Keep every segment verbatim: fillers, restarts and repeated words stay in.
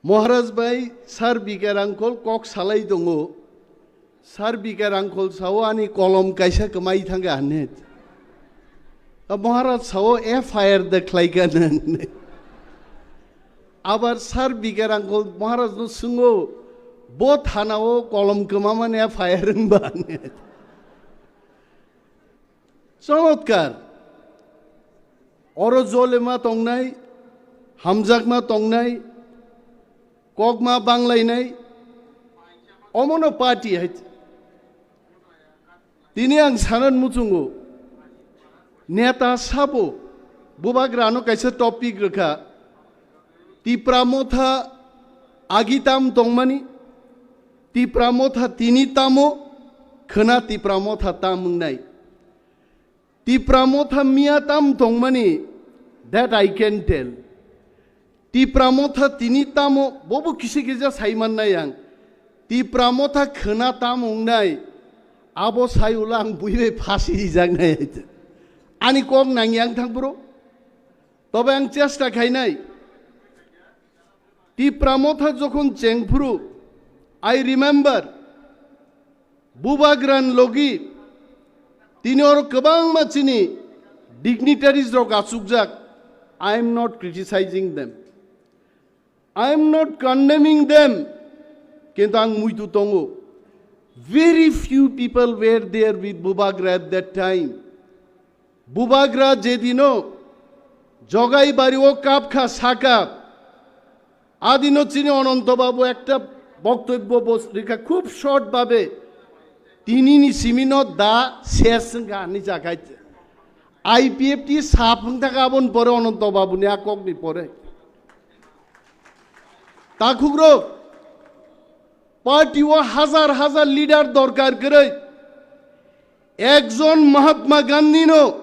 Maharaj bai Sir B K Rangkhol kok salai tongo. Sir B K Rangkhol sao ani kolom kaisa kwmai thangkha hinwi. Maharaj sao F I R de khlaikha hinwi. Abar Sir B K Rangkhol Maharaj no swngo, bo thanao kolom kwmamani F I R wngba hinwi. Chomotkar. Oro jolema tongnai, hamjakma tongnai, kokma banglainai, omono party hai. Tini ang sanan muchungo, neta sabo, bubagrano kaisa topic rwkha, Tipra Motha agi tam tongmani, Tipra Motha tini tamo, khwna Tipra Motha tam wngnai. Tipra Motha miya tam tongmani, that I can tell. Tipra Motha tini tamo, bobo kisi kisa saiman nai ang. Tipra Motha khwna tam wngnai, abo sai ulo ang buibai phasi rijak nai. Ani kok nang yang thang bro. Tobe ang chesta khainai. Tipra Motha jokhon chengphuru, I remember, Bubagran logi, tini oro kwbangma chini dignitaries rok achukjak. I am not criticizing them. I am not condemning them. Kintu ang muitu tongo. Very few people were there with Bubagra at that time. Bubagra jedino Jogai bari o kapkha saka, adino chini Ononto Babu ekta boktobbo bos-, rikha khub short babe, tinini simino da ses wngkha hinwi jakhai. I P F T sap wngthaka aboni pore Ononto Babuni a kokni pore. Takhukrok, party o hajar hajar leader dorkar kwrwi. Ekjon Mahatma Gandhi no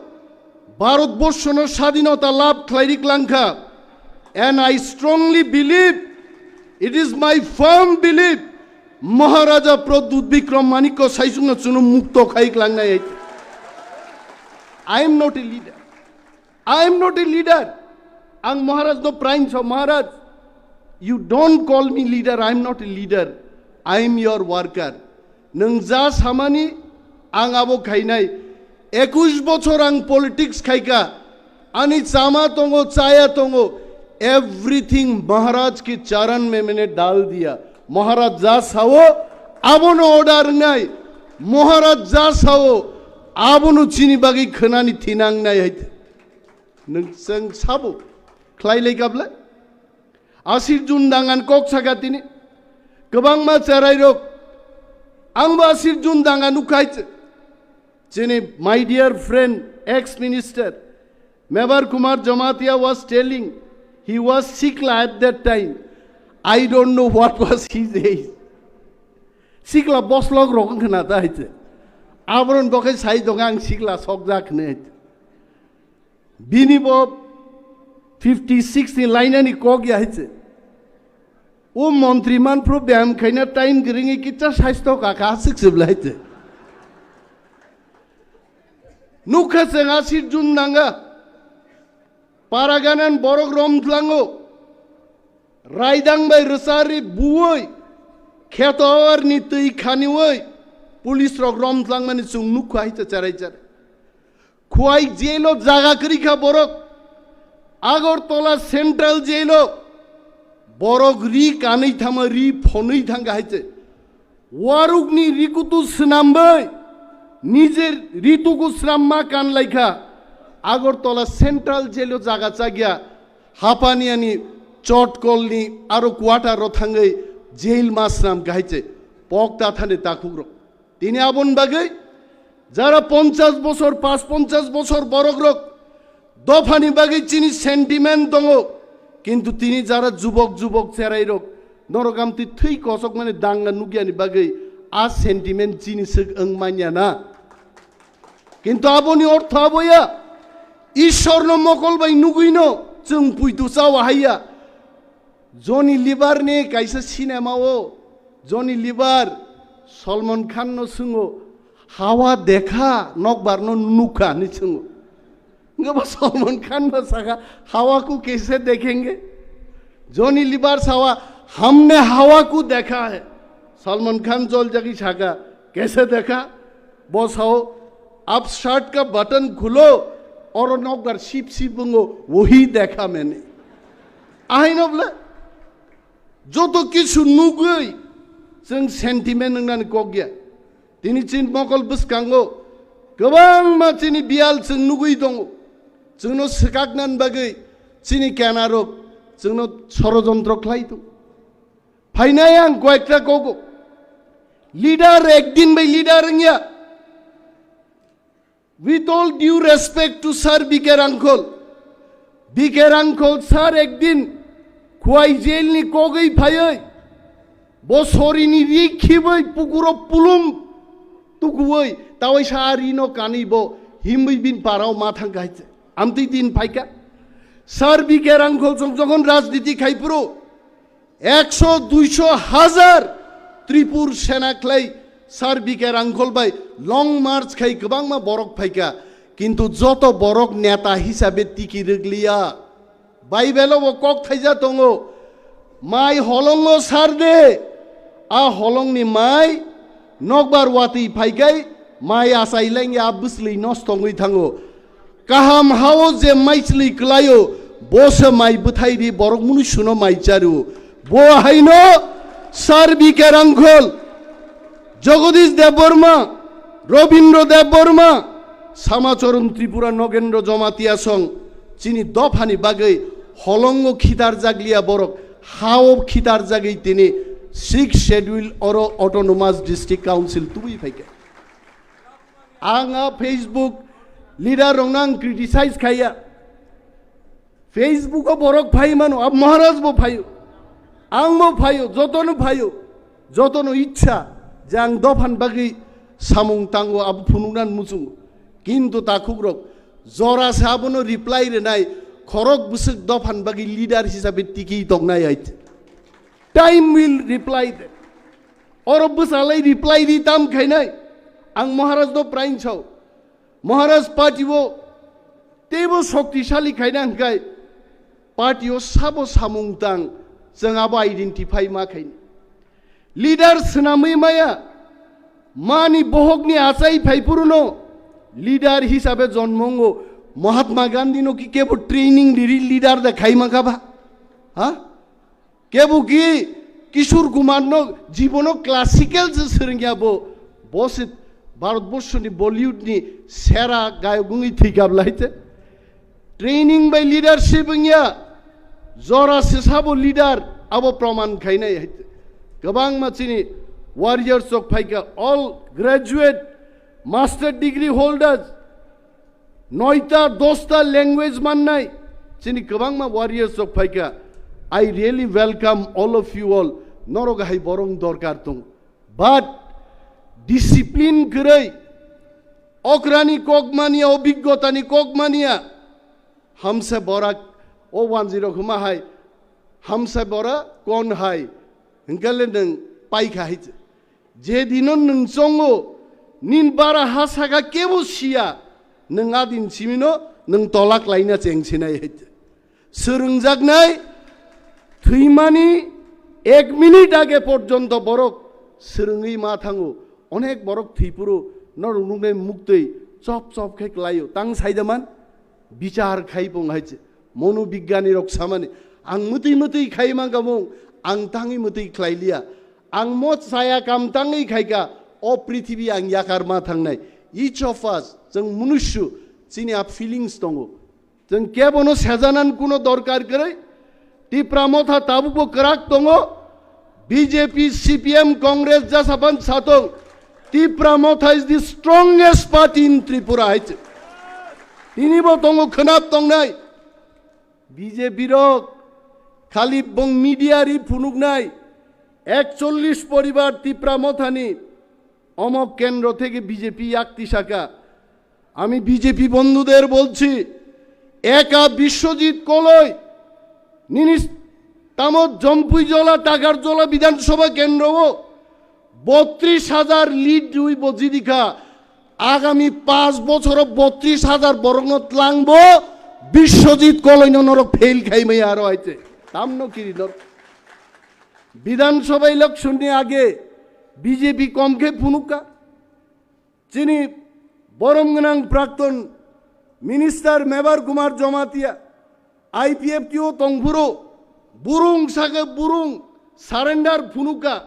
Bharat Borsho no sadinota lab khlairi klangkha. And I strongly believe, it is my firm belief, Maharaja Pradyut Bikram Manikya Saisung no chwngno mukto khai klangnai. I am not a leader. I am not a leader. Ang Maharaj no praing so, Maharaj, you don't call me leader. I am not a leader. I am your worker. Nwng ja samani ang abo khainai. Ekush bochor ang politics khaika. Ani chama tongo, chaya tongo. Everything Maharaj ki charan mein maine dal diya. Maharaj ja sao, abono order wngnai. Maharaj ja sao, abono chini bagwi khwnani thinang nai hai. Nwng chwng sabo khlai lai gabla? Asir Jun dangan kok saka tini. Kwbangma cherai rok. Angbo Asir Jun danga nukha hai. Chini my dear friend, ex minister, Mebar Kumar Jamatia was telling, he was sikla at that time. I don't know what was his age. Sikla boslok rok wngkha na ta hai. Aboron bokhai sai dong ang sikla sokjak hinwi. Bini bo fifty six ni lainani kok ya hai. O montri manphru beyam khaina time gringwi kitsa saisto kaka aswk se belai te. Nukha chwng Asir Jun nanga. Paraganan borok rom thlango. Raidang bai rwchari buwi. Kheto awarni twi khaniwi. Police rok rom thlangmani chwng nukha hai te cherai cherai. Khwai jail o jaga kwrwi kha borok. Agartala Central Jail o borok ri kanwi thangma, ri phonwi thangkha hai se. Warukni rikutu swnambai nije rituku swnamma kan laikha. Agartala Central Jail o jaga chagya. Hapaniani Chotkolni aro quarter o thangwi jail ma swnamkha hai se. Pok ta thani takhukrok. Tini aboni bagwi jara ponchash bosor, pas ponchash bosor borok rok dophani bagwi chini sentiment tongo, kintu tini jara jubok jubok cherai rok norok amtwi thwi kosok mani danga nukyani bagwi a sentiment chini swk wng manya na. Kintu aboni ortho abo ya, Ishorno mokol bai nugwino chwng puitu chawa haiya. Johnny Lever ni kaisa cinema o Johnny Lever Salman Khan no swngo, "Hawa dekha, nokbar no nukha?" hinwi swngo. Hwnkhe bo Salman Khan no sakha, "Hawa ko kaise dekhenge?" Johnny Lever sawa, हमने हवा को देखा है। Salman Khan joljagwi saka, "Kaise dekha?" Bo sao, "Ab shirt ka button khulo, aur nokbar sip sip bungo, wahi dekha maine." Ahaino bole, joto kisu nugwi, chwng sentiment wngnani kok ya. Tini chini mokol bwskango kwbangma chini biyal chwng nugwi tongo. Chwngno swkaknani bagwi chini kenarok chwngno sorojontro khlai tongo. Phainai ang koyekta kogo. Leader ekdin bai leader wngya. With all due respect to Sir B K Rangkhol, B K Rangkhol sir ekdin Khwai jail ni kogwi phaiwi, bo sorini ri khibwi pukuro pulum tukuwi, tawai sa a rino kanwi bo himwi bin parao ma thang kahai se. Amtwi din phaika. Sir B K Rangkhol song jokhon rajniti khai phuru, ekso, duiso, hazar Tripur sena khlai Sir B K Rangkhol bai long march khai kwbangma borok phaika, kintu joto borok neta hisabe tiki rwgliya. Bible o bo kok thaija tongo, "Mai holongo sar de, a holongni mai nokbar watwi phaikai, mai achai lengya bwsli nosto wngwi thango." Kaham hao je maichlwi kwlaio, bo se mai bwthai ri borok mwnwi suno mai charu. Bo haino Sir B K Rangkhol, Jagadish Debbarma, Rabindra Debbarma, Samacharan Tripura, Nagendra Jamatia song chini dophani bagwi holongo khitar jagliya borok, hao khitar jagwi tini Sixth Schedule oro Autonomous District Council tubui phaikha. Ang a Facebook leader rokno ang criticize khaiya. Facebook o borok phai mano, ab Maharaj bo phaio, ang bo phaio, jotono phaio, jotono ichha je ang dophan bagwi samung tango, abo phunuknani muchungo. Kintu takhuk rok jora se abono reply rwnai, khorok bwswk dophan bagwi leader hisabe tiki tongnai hai. Time will reply them. Oro bwsalai reply ri tam khainai. Ang Maharaj do prain sao. Maharaj party o teibo shoktisali khaina hwnkhe party o sabo samung tang chwng abo identify ma khaini. Leader swnamwi maya mani bohokni achai phaipuruno leader hisabe jonmongo Mahatma Gandhi no ki kebo training riri leader da khaima kha ba? Ha? Kebo ki Kishore Kumar no jibono classical se swrwngya bo, bo se Bharat Borsho ni Bollywood ni sera gayok wngwi thwikha bwlai te. Training bai leadership wngya, jora se sabo leader abo proman khainai hai te. Kwbangma chini warriors rok phaikha, all graduate, master degree holders, noita, dosta language mannai chini kwbangma warriors rok phaikha. I really welcome all of you all. Norok hai borong dorkar tong. But discipline kwrwi, okrani kok mania, obiggotani kok mania, hamsa bora o wanjwi rok huma hai, hamsa bora kon hai, hwnkhe le nwng paikha hai. Je dino nwng chongo, nin bara ha saka kebo siya, nwng a din simino nwng tolak laina cheng sinai hai. Swrwngjaknai thwimani ek minute age porjonto borok swrwngwi ma thango. Onek borok thwipuro norok nuknai muktwi chop chop khe klaio. Tang saidaman bichar khai pung hai se. Monobigyani rok samani, ang mwtwi mwtwi khai mangka mung, ang tangwi mwtwi khlai liya. Ang mo chaya kam tangwi khaika, o prithibi ang yakar ma thangnai. Each of us, chwng munusyu, chini a feelings tongo. Chwng kebono sejanan kuno dorkar kwrwi. Tipra Motha tabukbo kwrak tongo. B J P, C P M, Congress jasapan satong. Tipra Motha is the strongest party in Tripura hai se. Tinibo tongo, khwnap tongnai. B J P rok khali bong media ri phunuknai ekchollish poribar Tipra Mothani omok kendro theke B J P yakti saka. আমি বিজেপি বন্ধুদের বলছি, একা বিশ্বজিৎ কলই নিনিস তামত জম্পুইজলা টাকারজলা বিধানসভা কেন্দ্রও বত্রিশ হাজার লিড রুই বজিদিখা। আগামী পাঁচ বছর বত্রিশ হাজার বরং ত্লাংবো বিশ্বজিৎ কলইন নরক ফেল খাইমাই আরো আইতে তামনো কিরি নরক। Bidhan Sabha election ni age B J P kom khe phunukha. Chini borom gwnang prakton minister Mebar Kumar Jamatia I P F T o tongphuru burung sake burung surrender phunukha.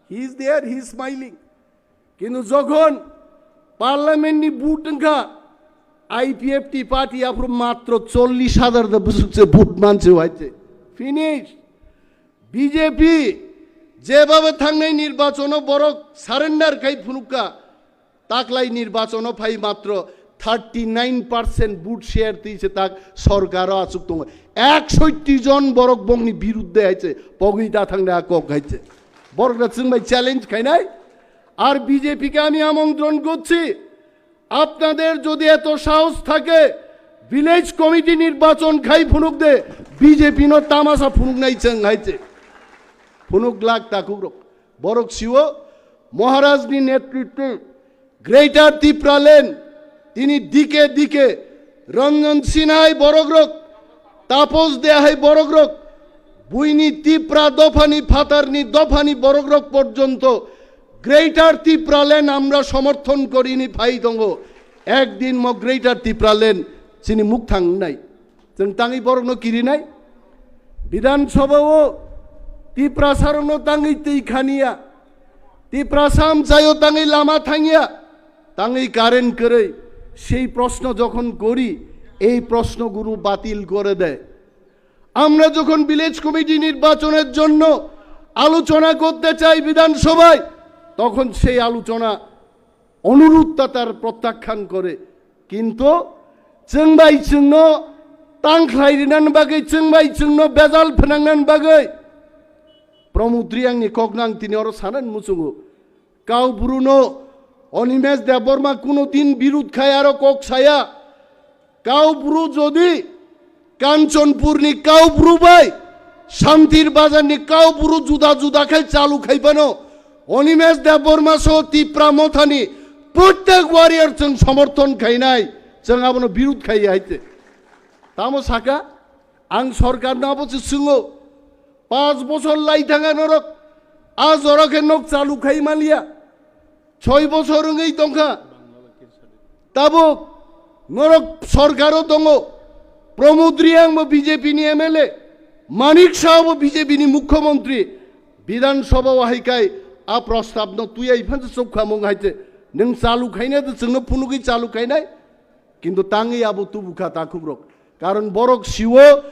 He is there, he is smiling. Kintu jokhon parliament ni vote wngkha, I P F T party aphuru matro chollish hajar da bwswk se vote manse waite. Finish. B J P jebhabe thangnai nirbachono borok surrender khai phunukha, taklai nirbachono phai matro thirty nine percent vote share twi se tak sorkaro achuk tongo. Eksotti jon borok bongni birudde haise pogwi da thangnai a kok haise. Borok da chwng bai challenge khainai. Ar B J P ke ami amantron korchi, আপনাদের যদি এত সাহস থাকে, village committee নির্বাচন খাই ফুনুক দে, B J P no tamasa phunuknai chwng haise. Phunuk lak takhuk rok. Borok siwo Maharaj ni netritwe Greater Tipraland, tini dike dike Ranjan Sinha hai borok rok, Tapos Dea hai borok rok, buini Tipra dophani phatarni dophani borok rok porjonto Greater Tipraland amra somorthon korini phai tongo. Ekdin mo Greater Tipraland chini mukthang nai. Chwng tangwi borokno kirinai. Bidhan Sabha o Tiprasa rokno tangwi twi khaniya. Tiprasa amchaio tangwi lama thangya. Tangwi current kwrwi. Sei proshno jokhon kori, ei proshno guru batil kore de. আমরা যখন village committee নির্বাচনের জন্য আলোচনা করতে চাই বিধানসভায়, তখন সেই আলোচনা অনুরোধটা তার প্রত্যাখ্যান করে। কিন্তু chwng bai chwngno tangkhlai rinani bagwi, chwng bai chwngno bejal phnangnani bagwi Pramod Reang ni kokno ang tini oro sanani muchungo. Kau Bru no Animesh Debbarma kuno din birud khai aro kok saya. Kau Bru jodi Kanchanpur ni Kau Bru bai Shantir Bazar ni Kau Bru juda juda khai chalu khai phano Animesh Debbarma so Tipra Motha ni prottek warrior chwng somorthon khainai, chwng abono birud khai haite. Tamo saka, ang sorkar no abo se swngo, panch bochor lai thanga norok, a jora khe nok chalu khai maliya. Choi bochor wngwi tongkha. Tabuk norok sorkaro tongo. Pramod Reang bo B J P ni M L A, Manik Saha bo B J P ni mukhyamantri. Bidhan Sabha o hai kai a prostab no tuyai phansa chukhamung haite. Nwng chalu khainai de chwngno phunugwi chalu khainai. Kintu tangwi abo tubukha takhukrok. Karon borok siwo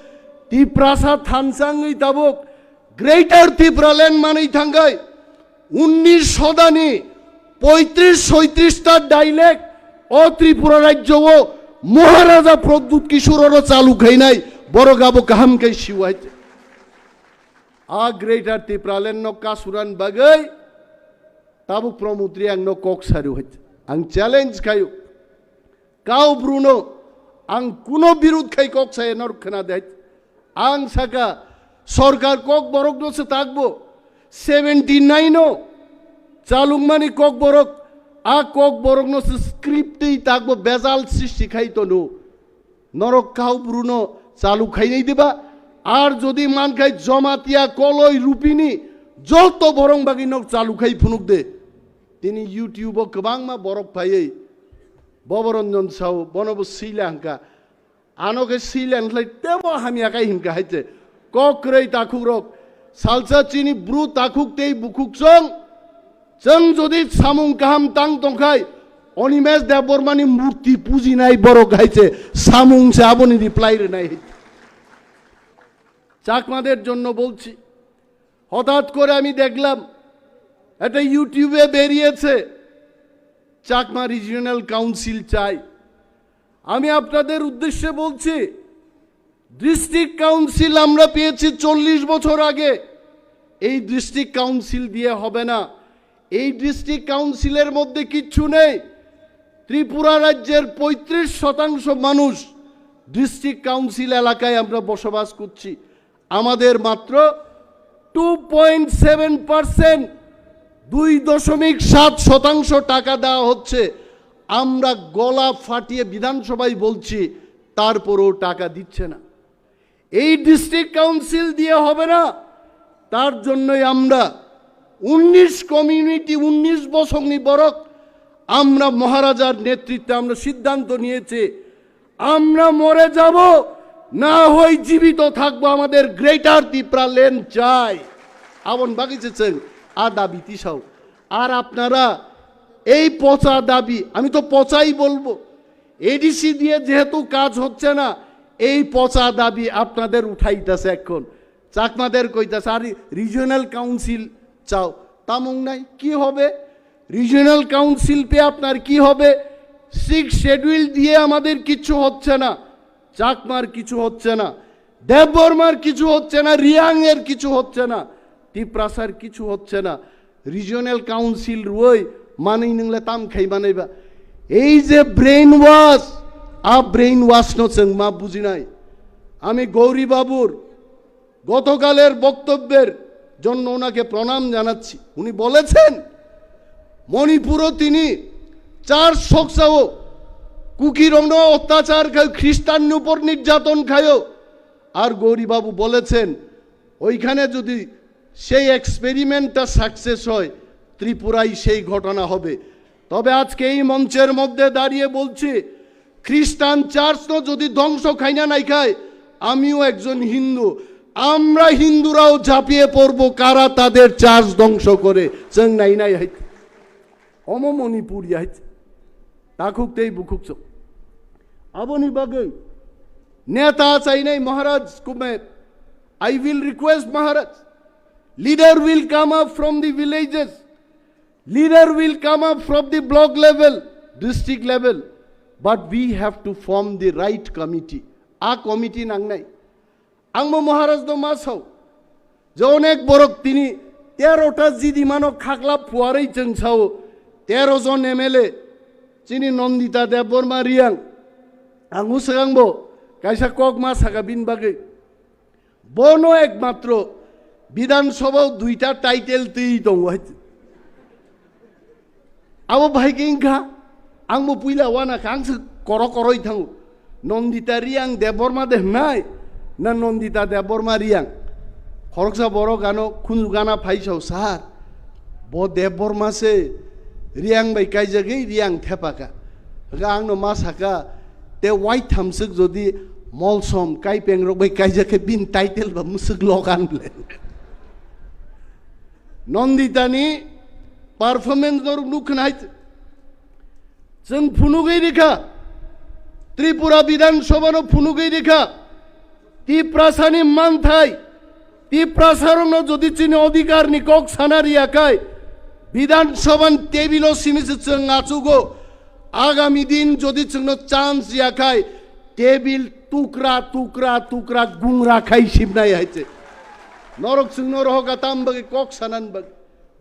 Tiprasa thansa wngwi tabuk Greater Tipraland manwi thangkhai unnish shodani poitris soitris ta dialect o Tripura rajyo o Maharaja Pradyut Kishore oro chalu khainai borok abo kaham khe siwai. A Greater Tipraland no kasuran bagwi tabuk Pramod Reang no kok saru hai. Ang challenge khayu. Kau Bru no ang kuno birud khai kok saya norok khna de. Ang saka sorkar kok borok no se takbo seventy nine o chalungmani kok borok a kok borok no se script tei takbo bejal sristi khai tono. Norok Kau Bru no chalu khainai diba? Ar jodi mankhai Jamatia, Koloi, Rupini joto borong bagwi nok chalu khai phunuk de. Tini YouTube o kwbangma borok phaiwi Boboranjan sao bono bo sila hwnkha. Ano khe sila hwnkhlai tebo hamya khai hwnkha haite. Kok kwrwi takhukrok, salsa chini bru takhuk tei bukhuk chwng, chwng jodi samung kaham tang tongkhai, Animesh Debbarmani murti pujinai borok hai se samung se aboni reply rinai. চাকমাদের জন্য বলছি, হঠাৎ করে আমি দেখলাম একটা YouTube-এ বেরিয়েছে চাকমা রিজিওনাল কাউন্সিল চাই। আমি আপনাদের উদ্দেশ্যে বলছি, ডিস্ট্রিক্ট কাউন্সিল আমরা পেয়েছি চল্লিশ বছর আগে, এই ডিস্ট্রিক্ট কাউন্সিল দিয়ে হবে না। এই ডিস্ট্রিক্ট কাউন্সিলের মধ্যে কিচ্ছু নেই। ত্রিপুরা রাজ্যের পঁয়ত্রিশ শতাংশ মানুষ ডিস্ট্রিক্ট কাউন্সিল এলাকায় আমরা বসবাস করছি। আমাদের মাত্র টু পয়েন্ট সেভেন পার্সেন্ট, দুই দশমিক সাত শতাংশ টাকা দেওয়া হচ্ছে। আমরা গলা ফাটিয়ে বিধানসভায় বলছি, তারপরেও টাকা দিচ্ছে না। এই ডিস্ট্রিক্ট কাউন্সিল দিয়ে হবে না। তার জন্যই আমরা উনিশ কমিউনিটি, উনিশ বসংনি বরক আমরা মহারাজার নেতৃত্বে আমরা সিদ্ধান্ত নিয়েছি, আমরা মরে যাব, না হয় জীবিত থাকবো, আমাদের গ্রেটার তিপ্রা ল্যান্ড চাই। Aboni bagwi se chwng a dabi tisao. আর আপনারা এই পচা দাবি, আমি তো পচাই বলবো, এডিসি দিয়ে যেহেতু কাজ হচ্ছে না, এই পচা দাবি আপনাদের উঠাইতেছে এখন। চাকমাদের কইতাছে, "আরে, রিজিওনাল কাউন্সিল চাও।" তামুং নাই, কি হবে? রিজিওনাল কাউন্সিল পেয়ে আপনার কি হবে? সিক্স শিডিউল দিয়ে আমাদের কিচ্ছু হচ্ছে না, চাকমার কিছু হচ্ছে না, দেববর্মার কিছু হচ্ছে না, রিয়াং এর কিছু হচ্ছে না, তিপ্রাসার কিছু হচ্ছে না। রিজিওনাল কাউন্সিল রুই মানি নংলে তাম খাই বানাইবা। এই যে ব্রেইন ওয়াশ, আ ব্রেইন ওয়াশ নো চোং মা বুঝি নাই। আমি গৌরী বাবুর গতকালের বক্তব্যের জন্য ওনাকে প্রণাম জানাচ্ছি। উনি বলেছেন, মণিপুরও তিনি চার্চ সকসাও কুকিরংনো অত্যাচার খায়, খ্রিস্টানর উপর নির্যাতন খায়। আর গৌরীবাবু বলেছেন, ওইখানে যদি সেই এক্সপেরিমেন্টটা সাকসেস হয়, ত্রিপুরায় সেই ঘটনা হবে। তবে আজকে এই মঞ্চের মধ্যে দাঁড়িয়ে বলছি, খ্রিস্টান চার্চ তো যদি ধ্বংস খাইনা নাই খায়, আমিও একজন হিন্দু, আমরা হিন্দুরাও ঝাঁপিয়ে পড়বো কারা তাদের চার্চ ধ্বংস করে। চোং নাই নাই হাইতে, অমো মণিপুর হাইতে, তাখুক তেই বুখুক চোখ। Aboni bagwi neta chainai Maharaj kume, I will request Maharaj, leader will come up from the villages, leader will come up from the block level, district level, but we have to form the right committee. A committee nangnai. Ang bo Maharaj no ma sao, je onek borok tini tero ta jidi mano khakla phuarwi chwng sao, tero jon M L A, chini Nandita Debbarma Reang, ang uswk ang bo kaisa kok ma saka bini bagwi. Bono ekmatro Bidhan Sabha o duita title twi tongo hai. Abo bahai khe wngkha, ang bo puila wana kha, ang se koro koroi thango. Nandita Reang Debbarma de hwnai, na Nandita Debbarma Reang? Khoroksa borok ano khunju gana phaisao, "Sir, bo Debbarma se Reang bai kaijagwi Reang thepaka." Hwnkhe ang no ma saka, te waitham swk jodi Molsom Kaipeng rok bai kaijak khe bini title ba mwswk logan ble. Nandita ni performance norok nuk khna hai. Chwng phunugwi rikha, Tripura Bidhan Sabha no phunugwi rikha, Tiprasani manthai, Tiprasarokno jodi chini odhikarni kok sana riyakhai, Bidhan Sabhan table o simi se chwng achugo, agami din jodi chwngno chance riyakhai, table tukra, tukra, tukra, gungra khai simnai hai se. Norok chwngno rohoka tam bagwi kok sanan bagwi,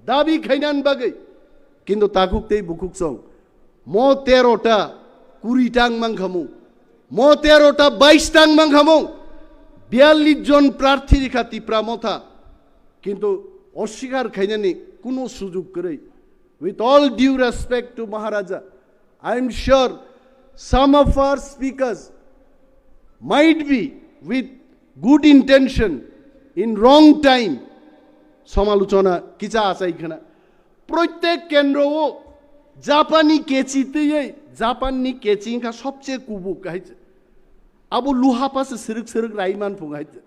dabi khainan bagwi. Kintu takhuk tei bukhuk chwng mo tero ta, kuri ta wng mankhamung, mo tero ta, bais ta wng mankhamung, biyallis jon prarthi rikha Tipra Motha, kintu oswikar khainani kuno sujuk kwrwi. With all due respect to Maharaja, I am sure some of our speakers might be with good intention in wrong time somalochona kicha achai khna. Proitek kendro o Japani kechi twiwi, Japanni kechi wngkha sobche kubuk hai se. Abo luha pa se srwk srwk rai man phung hai se.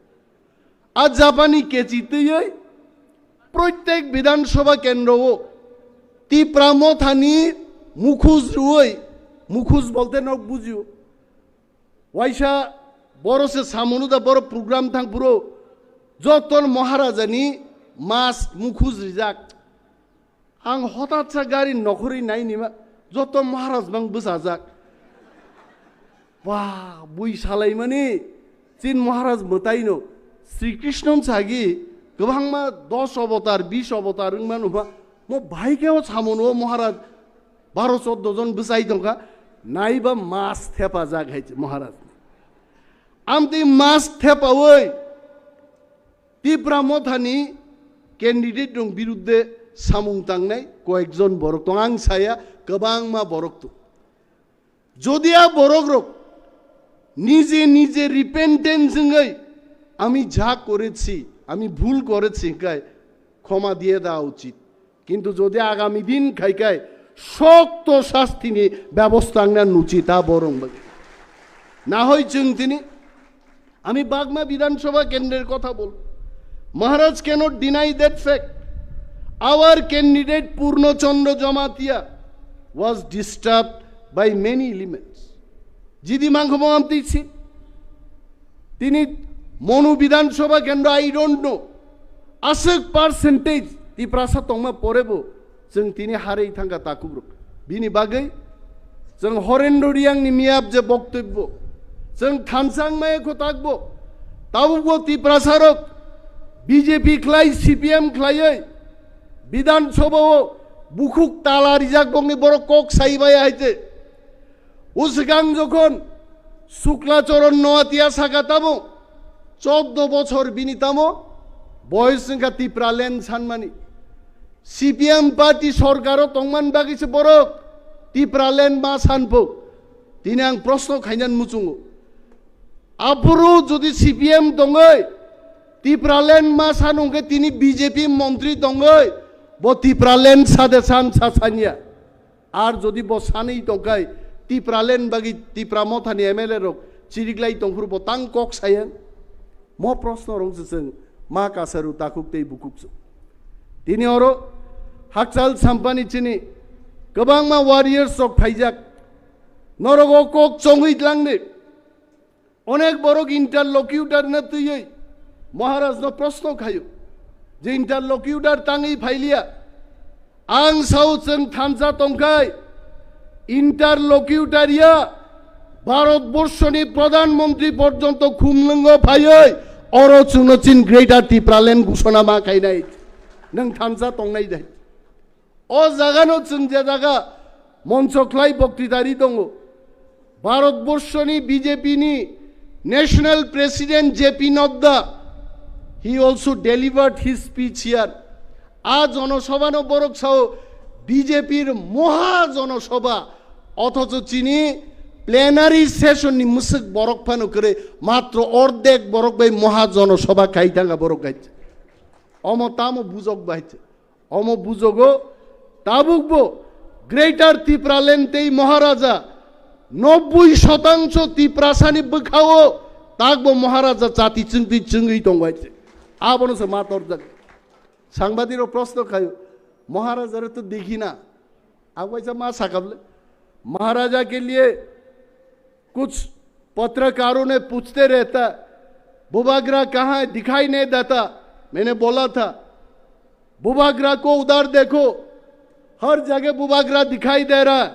A Japani kechi twiwi proitek Bidhan Sabha kendro o Tipra Mothani mukhus rwui, mukhus bolte nok bujio. Waisa boro se samunu da boro program thang phuru joton Maharajani mask mukhus rijak. Ang hotat sa gari nokhorwi nainima joto Maharaj bang bwsajak. Ba, bui salaimani chin Maharaj mwtaino Sri Krishna sagi kwbangma dos avatar, bis avatar wngmano ba mo bhai khe o samunu o Maharaj baro choddo jon bwsai tongkha, naiba mask thepajak hai se Maharaj. Amtwi mask thepawi Tipra Mothani candidate rok birudde samung tangnai koyekjon borok tong, ang saya kwbangma borok tong. Jodi a borok rok nije nije repentance wngwi, "Ami ja korechi, আমি ভুল করেছি, হিংকাই ক্ষমা দিয়ে দেওয়া উচিত। কিন্তু যদি আগামী দিন খাইকাই শক্ত শাস্তি নিয়ে ব্যবস্থা আননা উচিত, তা বরং বাকি। না হয় চিন্তিনি, আমি বাগমা বিধানসভা কেন্দ্রের কথা বল। Maharaj cannot deny that fact. Our candidate Purnachandra Jamatia was disturbed by many elements. Jidi mangkho mangam tisi. Tini Monu Bidhan Sabha kendro, I don't know. Aswk percentage Tiprasa tongma porebo chwng tini harwi thangkha takhuk rok. Bini bagwi chwng Horendra Reang ni miyap je boktobbo, chwng thansa wngmaya kho takbo. Tabukbo Tiprasa rok B J P khlai, C P M khlaiwi Bidhan Sabha o bukhuk tala rijak bokni borok kok sai maya hai je. O swkang jokhon Sukla Charan Noatia saka tamo, choddo bochor bini tamo, boyos wngkha Tipraland sanmani. C P M party sorkaro tongman bagwi se borok Tipraland ma sanpho. Tini ang proshno khainan muchungo. Aphuru jodi C P M tongwi Tipraland ma san hwnkhe tini B J P montri tongwi bo Tipraland sade san sa sanya. Ar jodi bo sanwi tongkhai, Tipraland bagwi Tipra mothani M L A rok chiriklai tongphuru bo tang kok sayang? Mo proshno rok se chwng ma kasaru takhuk tei bukhuk se. Tini oro hakchal sampani chini kwbangma warriors rok phaijak. Norok o kok chongwi tlangni. Onek borok interlocutor no twiwi Maharaj no proshno khaio je interlocutor tangwi phailiya. Ang sao chwng thansa tongkhai interlocutor ya Bharat borshoni Pradhan Mantri porjonto khumlwngo phaiwi oro chwngno chin Greater Tipraland gusona ma khainai. Nwng thansa tongnai dai? O jagano chwng je jaga moncho khlai boktitari tongo, Bharat borshoni B J P ni National President J P Nadda, he also delivered his speech here. A jonosabhano borok sao B J P r moha jonosabha, othocho chini plenary session ni mwswk borok phano kwrwi, matro ordek borok bai moha jonosabha khai thangkha borok khai. Omo tamo bujok bai. Omo bujogo tabukbo Greater Tipraland tei Maharaja nobboi shotangso Tiprasani bwkhao takbo Maharaja chati chwngtwi chwngwi tongbai. Abono se ma torjak. Sangbadirok proshno khaio, "Maharaja re to dekhi na." Agwaisa ma sakable. Maharaja ke liye Kuch patrakaro ne puchte rehta, "Bubagra kahan hai, dikhai nahi deta?" Maine bola tha, "Bubagra ko udhar dekho, har jagah Bubagra dikhai de raha hai,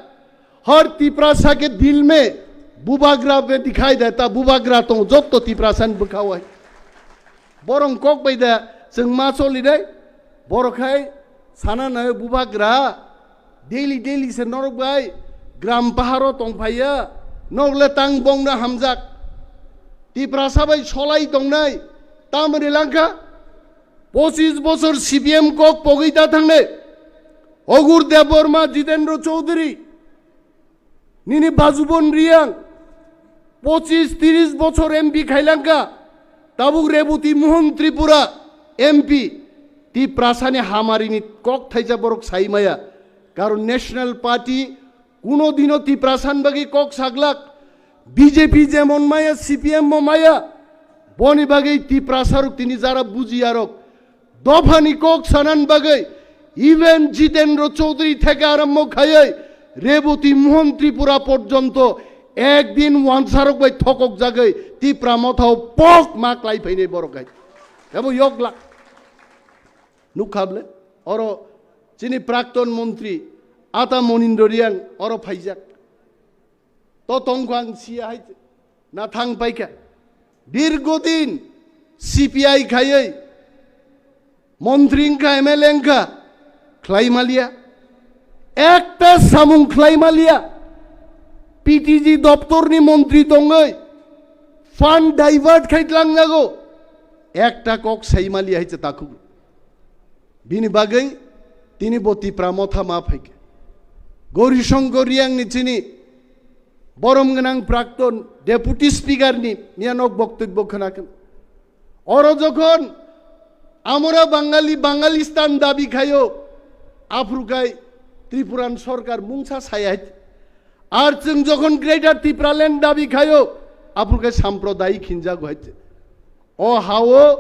har Tiprasa ke dil mein Bubagra bhi dikhai deta, Bubagra tong jotto Tiprasa ni bwkhao hai." Borok kok bai da chwng ma choli dai, borok hai sana nai Bubagra. Daily, daily se norok bai gram paharo tongphaiya, nok le tang bongna hamjak. Tiprasa bai solai tongnai, tam rilangkha. Pochis bochor C P M kok pogwi ta thangnai. Ogur Debbarma, Jitendra Chaudhary, nini Bajubon Reang, pochis tiris bochor M P khailangkha, tabuk Reboti Mohan Tripura M P, Tiprasani hamarini kok thaija borok saimaya. Karon National Party kuno dino Tiprasan bagwi kok saglak, B J P jemon maya, C P M mo maya, boni bagwi Tiprasarok tini jara bujiyarok, dophani kok sanan bagwi even Jitendra Chaudhary theke arombo khaiwi Reboti Mohan Tripura porjonto ekdin wansarok bai thokok jagwi Tipra mothao pok ma klai phainai borok hai. Ebo yok lak. Nukha ble? Oro chini prakton montri Ata Monindra Reang oro phaijak. To tongkho ang siya hai na thang paikha. Dirgodin C P I khaiwi montri wngkha, M L A wngkha, khlai maliya. Ekta samung khlai maliya. P T G doptorni montri tongwi fund divert khai tlangjago. Ekta kok sai maliya hai se takhuk. Bini bagwi tini bo Tipra motha ma phaikha. Gauri Shankar Reang ni chini borom gwnang prakton Deputy Speaker ni miya nok boktobbo khwnakhwna. Oro jokhon Amora Bangali, Bangalistan dabi khayo, aphuru khai Tripuran sorkar mungsa saya hai. Ar chwng jokhon Greater Tipraland dabi khayo, aphuru khai sampradayik hinjago hai. O hao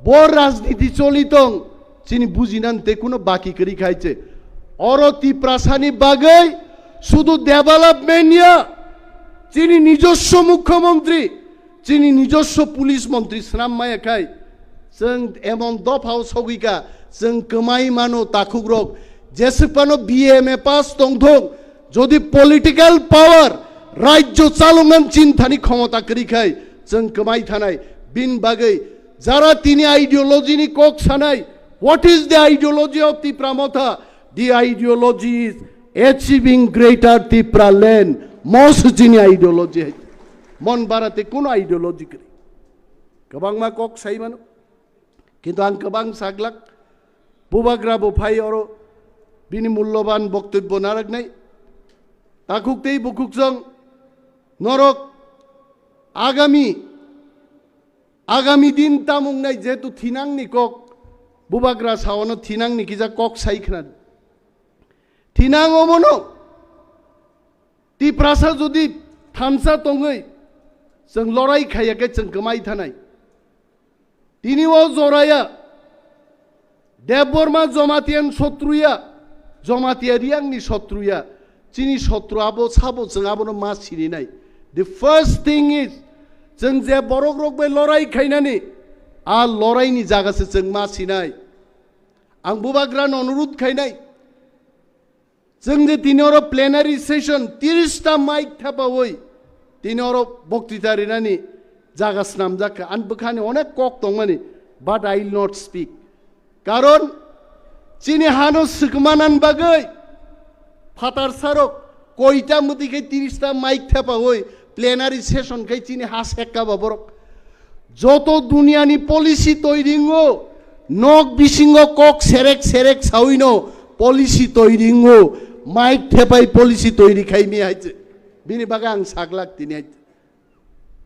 bo rajniti choli tong, chini bujinan te kuno baki kwrwi khai che. Oro Tiprasani bagwi sudu development ya, chini nijoswo mukhyamantri, chini nijoswo police montri swnam maya khai, chwng emon dophao sogwi kha, chwng kwmai mano takhukrok, jeswk phano B A M A pass tongthok, jodi political power, rajyo chaloknani chinthani khomota kwrwi khai, chwng kwmai thanai, bini bagwi jara tini ideology ni kok sanai, what is the ideology of Tipra Motha? The ideology is achieving greater Tipraland. Mo se chini ideology hai. Mon barate kuno ideology kwrwi. Kwbangma kok sai mano. Kintu ang kwbang saglak. Bubagra bo phai oro bini mulloban boktobbo narwknai. Takhuk tei bukhuk jong norok agami, agami din tamung nai jehetu thinangni kok, Bubagra saono thinangni kisa kok sai khna. Thinang omono Tiprasa jodi thansa tongwi chwng lorai khaiya khe chwng kwmai thanai. Tini o joraya Debbarma Jomatian sotruya, Jomatia Riangni sotruya, chini sotru abo sabo chwng abono ma sininai. The first thing is, chwng je borok rok bai lorai khainani, a loraini jaga se chwng ma sinai. Ang Bubagrano onurudh khainai, chwng je tini oro plenary session tiris ta mic thepawi tini oro boktita rinani jaga snamjak kha. Ani bwkhani onek kok tongmani, but I will not speak. Karon chini hano swkmanan bagwi phatar sarok koita mwtwi khe tiris ta mic thepawi plenary session khai chini ha sekka ba borok. Joto duniani policy toiringo, nok bisingo kok serek serek sawino policy toiringo, mic thepai policy toiri khaimi hai se. Bini bagwi ang saglak tini hai.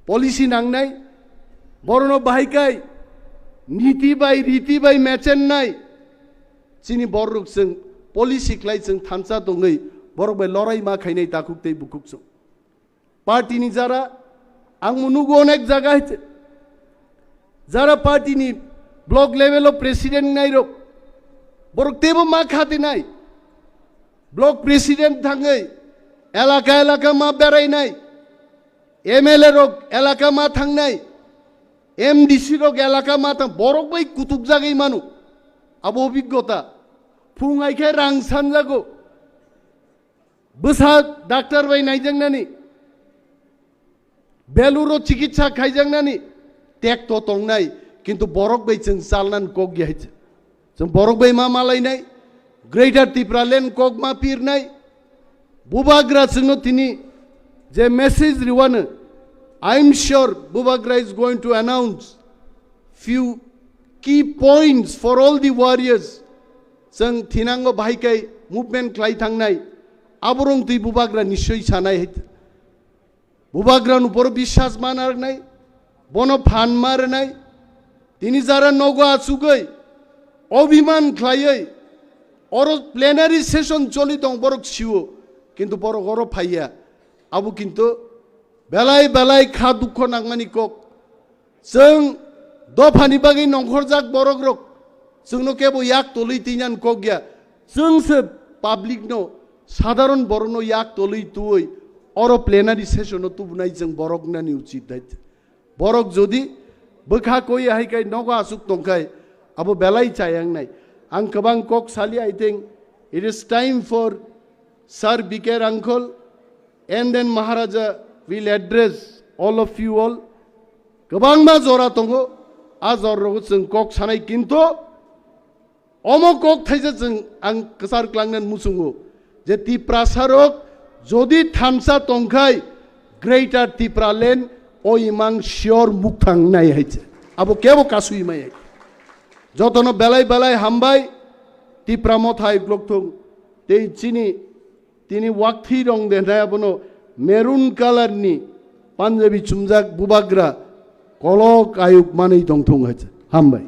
Policy nangnai, borono bahai kai, niti bai, riti bai mechennai. Chini borok chwng policy khlai chwng thansa tongwi, borok bai lorai ma khainai takhuk tei bukhuk chwng. Party ni jara, ang mo nugo onek jaga hai se. Jara party ni block level o president nai rok, borok tebo ma khati nai. Block president thangwi elaka elaka ma berai nai. M L A rok elaka ma thangnai, M D C rok elaka ma thang, borok bai kutuk jagwi manu. Abo obiggota. Phung ai khe rang sanjago. Bwsa doctor bai naijaknani, beluro chikitsa khaijaknani, tekto tongnai, kintu borok bai chwng chalnani kok ya hai. Chwng borok bai ma malainai, Greater Tipraland kok ma pirnai, Bubagra chwngno tini je message riwano, I am sure Bubagra is going to announce few key points for all the warriors. Chwng thinango bahai kai movement khlai thangnai, aborong twi Bubagra nischoi sanai hai. Bubagra no boro biswas ma narwknai, bono phan ma rwnai. Tini jara nogo achugwi, obhiman khlaiwi, oro plenary session choli tong borok sio, kintu borok oro phaiya. Abo kintu belai belai kha dukho nangmani kok. Chwng dophani bagwi nongkhorjak borok rok, chwngno kebo yak tolwi twinan kok ya. Chwng se public no, sadharon borok no yak tolwi twi oro plenary session o tubunai chwng borok nani uchit dai. Borok jodi bwkha koi hai kai nogo asuk tongkhai, abo belai chayang nai. Ang kwbang kok sali, I think it is time for Sir B K Rangkhol, and then Maharaja will address all of you all. Kwbangma jora tongo, a jora rogo chwng kok sanai, kintu omo kok thaisa chwng ang kwchar klangnan muchungo je Tiprasa rok jodi thansa tongkhai Greater Tipraland o imang sure mukthang nai hai se. Abo kebo kasui mai hai. Jotono belai belai hambai, Tipra Motha Uiklok thung tei chini tini wakthi rong de hnai abono maroon colour ni Punjabi chumjak Bubagra kolok ayuk manwi tongthung hai se. Hambai.